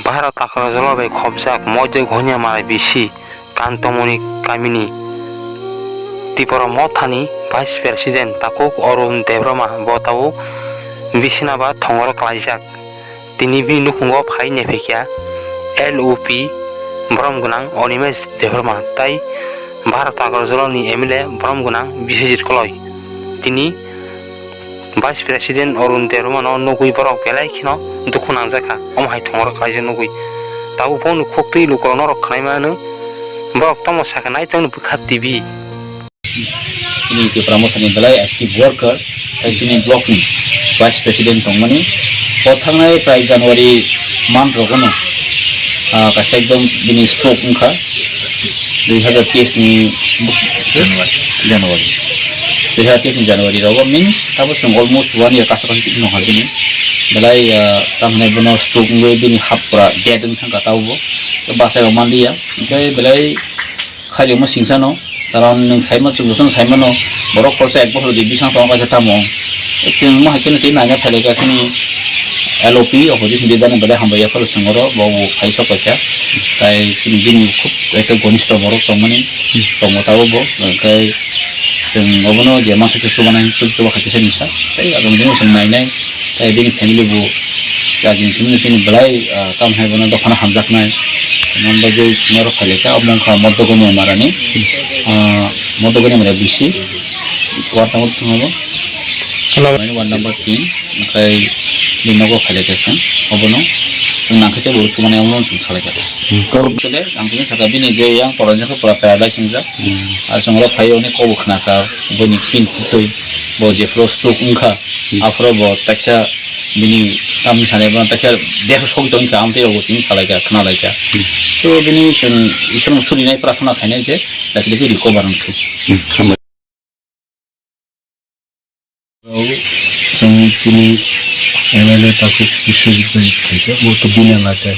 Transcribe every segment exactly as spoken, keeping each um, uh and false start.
Bharat Takrajala bai khopjak Moidya Gohinia Mara bisi Kantomoni kamini Tipra Mothani Vice President takhuk Arun Debbarma bo tabuk bisina ba thongoro klaijak. Tini bini nukhungo phai nephikia L O P borom gwnang Animesh Debbarma tai Bharat Takrajala ni M L A borom gwnang Biswajit Koloi. Tini Vice President Arun Debbarma no nugwi borok belai kheno dukhu nangjakha, omo hai thongoro klaijak nugwi. Tabuk boni khuktwi lukurok norok khwnai mano, borok tamo sakha nai tongni bwkha T V. Chini Tipra Mothani belai active worker, hai chini block ni Vice President tongmani. O thangnai prai January month rogono, ah, kaisa ekdom bini stroke wngkha. Dui hazar teis ni January. January. Dui hazar teis ni January rogo means abo chwng almost one year kaisa kaisa twi nokha bini. Belai, ah, tamhinai bono stroke wngwi bini hap pura dead wng thangkha tabukbo. Bachai rok manliya. Hwnkhe belai khairokma singsano, karon nwng saima chwng jotono saimano, borok khoroksa ek bokhorni bising tongo kaisa tamo. Chwng mo hai kheno tei naina phailai kha chini L O P opposition leader ni belai hambai yapharo chwng oro bo bo phai sok paikha. Tai chini bini khub ekta gonistho borok tongmani tongo tabukbo. Hwnkhe chwng obono je masa khe chubanai chuba chuba khaikhe se nisa. Tai agam dino chwng nainai. Tai bini family bo chajin simi simi belai, ah, tamo hai bono dophano hamjaknai. Tamo bagwi norok phailai kha, omo wngkha Modogoni Marani, ah, Modogoni Mara bisi. Ward number chwng abo. Hello. Mani ward number tin, omokhai bini nogo phailai kha chwng, obono chwng nangkhe tei bo chumani omono chwng salai kha. Hmm. Chole, ang tini saka bini je yang pora jangkhe pora paradise wngjak. Hmm. Ar chwng oro phai oni kobo khna kha, bini pin kutui, bo jephuru stroke wngkha, hmm, aphuru bo taksa bini tamni sanai bono taksa desh sogwi tongkha, amtwi rogo tini salai kha, khna lai kha. Hmm. So bini chwng Isor no surinai prarthana khainai je, dakti dakti recover wngthok. Hmm. Hambai. Chwng chini M L A takhuk Biswajit bai phaikha, bo to bini elaka.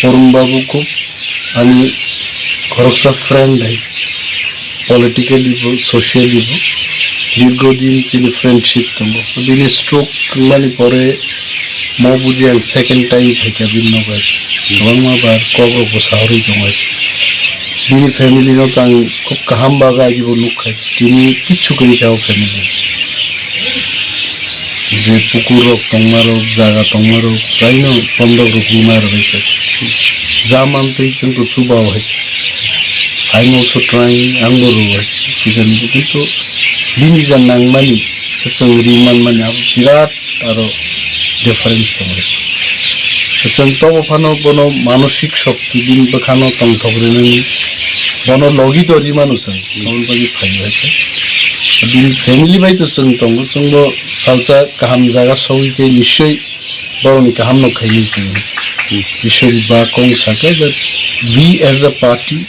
Arun Babu khub ani khoroksa friend hai, politically bo, socially bo, dirgho din chini friendship tongo. Bini stroke wngmani pore mo buji ang second time phaikha bini nogo. Kwbangma bar kok rok bo saharwi tongo. Bini family no tang khub kaham bagwi bo nukha. Tini kichu kwrwi kha o family. Je pukur rok tongma rok, jaga tongma rok, kaino bondok rok rima rwbaikha. Ja mantwi chwng to chuba o hai. I am also trying, ang bo rwo hai. Kijani kintu bini ja nangmani, chwng ri manmani abo birat aro difference tongo. Chwng tobo phano bono manosik shokti bini bwkhano tongthok rwnani bono logi to rimano chwng, aboni bagwi phaio hai chwng. Bini family bai to chwng tongo, chwngbo salsa kaham jaga sogwi khe nischoi borokni kaham no khainai chwng. Iswrni ba kong sakha that we as a party,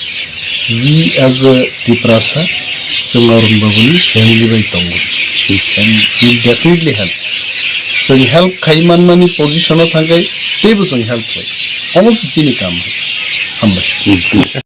we as a Tiprasa, chwng Arun Babuni family bai tongo. And we definitely help. Chwng help khai manmani position o thangkhai teibo chwng help khai. Omo se chini kam. Hambai.